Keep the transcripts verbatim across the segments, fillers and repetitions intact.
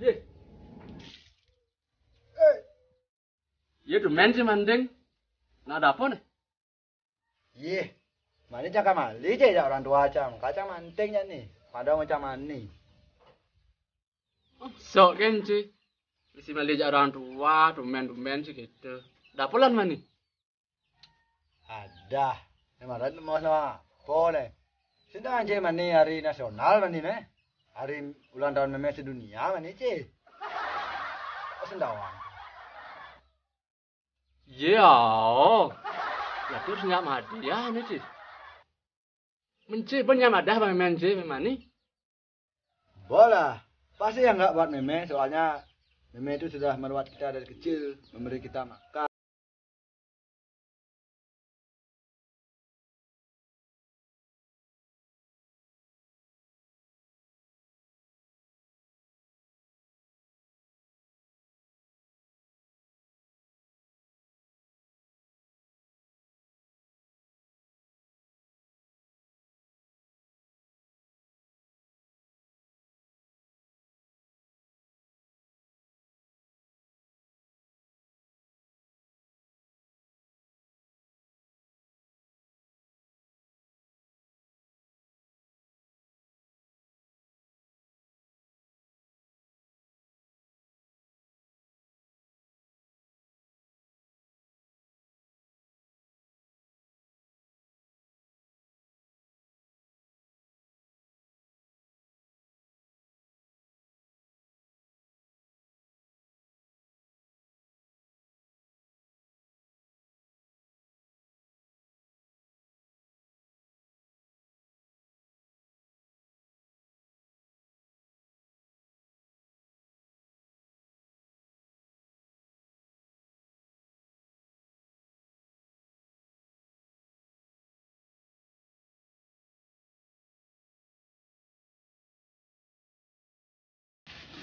Yé. Yé, tumén Cé manting. Nak dapur né? Yé. Mani cang ka mali Cé jak orang tua cang. Ka cang manting jak ni. Madang cang mani. Sok kén Cé. Masi mali jak orang tua, tumén-tumén Cé kéto. Dapur lan mani? Ada. Né marat mau sama apa né? Sindang Cé mani hari nasional mani né. Hari ulang tahun mémé sedunia mani Cé. Sindang. Yé, ao. Lah terus nyak madi ya né Cé. Mén Cé, bén nyak madah bang mémén Cé, mémé ni. Bola. Pasti yang nggak buat mémé, soalnya mémé itu sudah merawat kita dari kecil, memberi kita makan.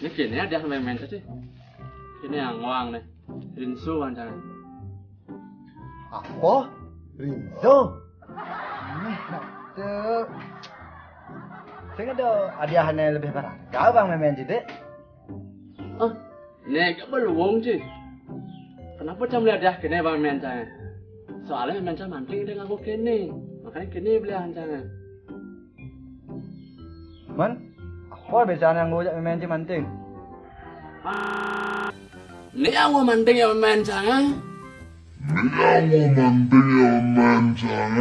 Né kéné adiah mémén tadi. Kéné angoang né. Rinso ancangan. Apa? Rinso? Nih, nak tu. Sing ada adiahné lebih berharga bang mémén Cé. Ah, né ka beluwung Cé. Kenapa cang beli adiah kéné bang mémén cang? Soalnya mémén cang manting ding nganggo kéné. Makanya kéné beli ancangan. Man, apa biasanya nganggo jak mémén Cé manting? Né anggo manting ya mémén cang. Né anggo manting ya mémén cang.